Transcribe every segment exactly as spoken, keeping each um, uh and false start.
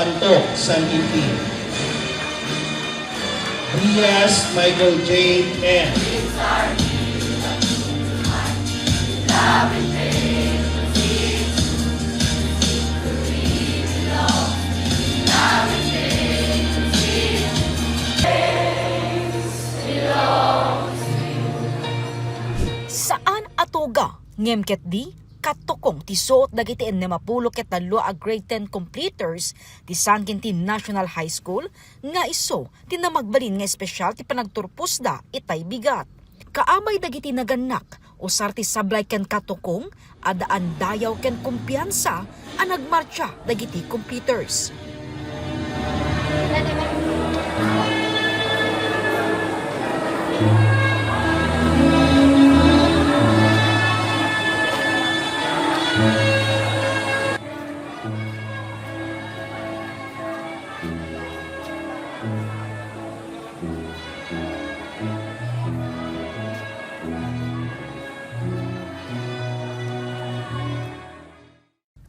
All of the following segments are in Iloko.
Anto, San Quintin. Diaz, Michael J. N. Saan a tuga, ngem ketdi, katukong ti suot dagiti ennem a pulo ket tallo a grade ten completers ti San Quintin National High School nga isu ti namagbalin nga espesyal ti panagturposda itay bigat. Kaamay dagiti nagannak, usar ti sablay ken katukong, addaan dayaw ken kumpiansa a nagmartsa dagiti completers.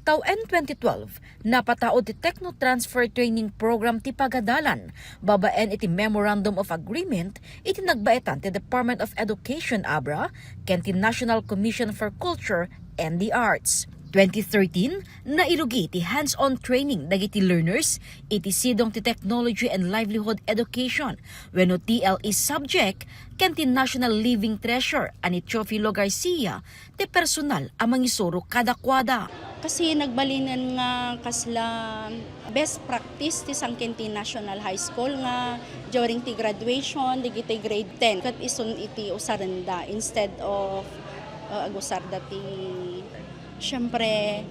Tawen twenty twelve, napataud ti Techno Transfer Training Program ti pagadalan babaen iti Memorandum of Agreement iti nagbaetan ti Department of Education, abra, ken ti National Commission for Culture and the Arts. Twenty thirteen, nailugi ti hands-on training dagiti learners iti sidong ti Technology and Livelihood Education wenno T L E subject ken ti National Living Treasure a ni Teofilo Garcia ti personal a mangisuro kadakuada. Kasi nagbalinen nga kasla best practice ti San Quintin National High School nga during ti graduation dagiti grade ten ket isun iti usarenda instead of, uh, agusarda ti, siyempre,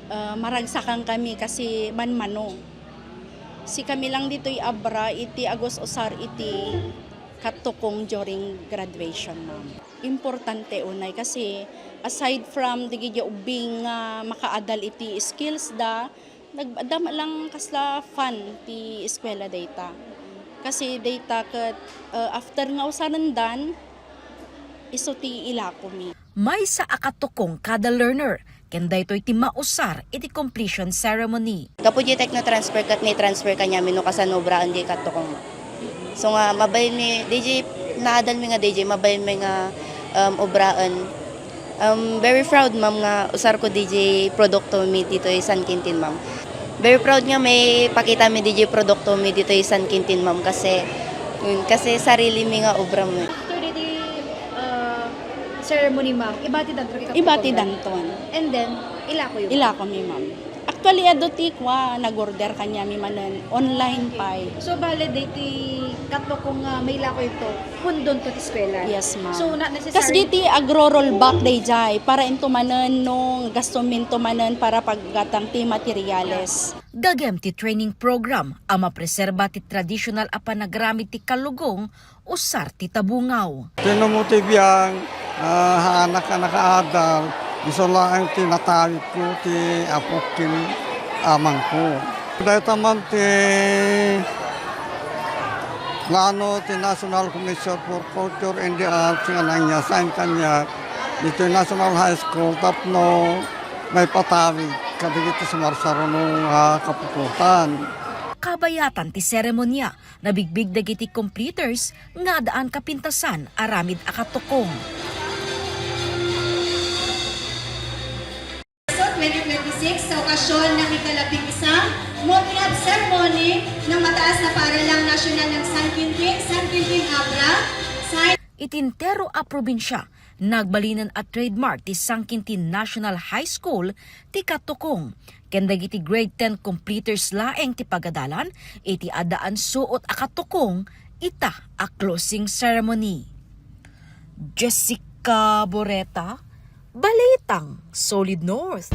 uh, maragsakan kami kasi manmano. Si kami lang ditoy abra iti agus-usar iti katukong during graduation, ma'am. Importante unay kasi aside from dagiti ubbing nga makaadal iti skills da, nag-, adda lang kasla fun ti eskwela dayta. Kasi dayta ket, uh, after nga usarendan, isu ti ilakomi. Maysa a katukong kada learner, ken daytoy ti mausar iti completion ceremony. Gapu diay techno-transfer ket ni-transfer kaniami no kasano obraen diay katukong. So nga, mabalinmi, D J, naadalmi nga D J, mabalinmi nga, um, obraen. Um, very proud, ma'am, nga usarko D J produktomi ditoy San Quintin, ma'am. Very proud nga maipakitami D J produktomi ditoy San Quintin, ma'am, kasi, mm, kasi sarilimi nga obrami. After the, uh, ceremony, ma'am, ibatidanto ket Ibatidanton. And then, ilakoyo? Ilakomi, ma'am. Actually, adu ti kua, nag-order kaniami manen, online pay. So, bale, daytoy katukong nga mailakoyto, pundonto ti eskwela? Yes, ma'am. So, not necessary. Kas diti agro-rollback dayjay, para into manen no gastuminto manen para paggatang ti materials. Gagem ti training program a mapreserba ti tradisyonal a panagramid ti kalugong usar ti tabungaw. Ti numo ti biang, ah, anak a nakaadal, isu laeng ti natawidko ti apok ken amangko. Dayta man ti plano ti National Commission for Culture and the Arts nga nangyasain kaniak ditoy National High School tapno maipatawid kadagiti sumarsaruno nga kaputotan. Kabayatan ti seremonia, nabigbig dagiti completers nga addaan kapintasan aramid a katukong. Marso twenty twenty-six, sa okasyon ng ikalabing isang Mock Lab Ceremony ng Mataas na Paaralang Nasyonal ng San Quintin, San Quintin Abra, San Iti entero a probinsia, nagbalinen a trademark ti San Quintin National High School ti katukong, ken dagiti grade ten completers laeng ti pagadalan iti addaan suot a katukong ita a closing ceremony. Jessica Boreta, Balitang Solid North.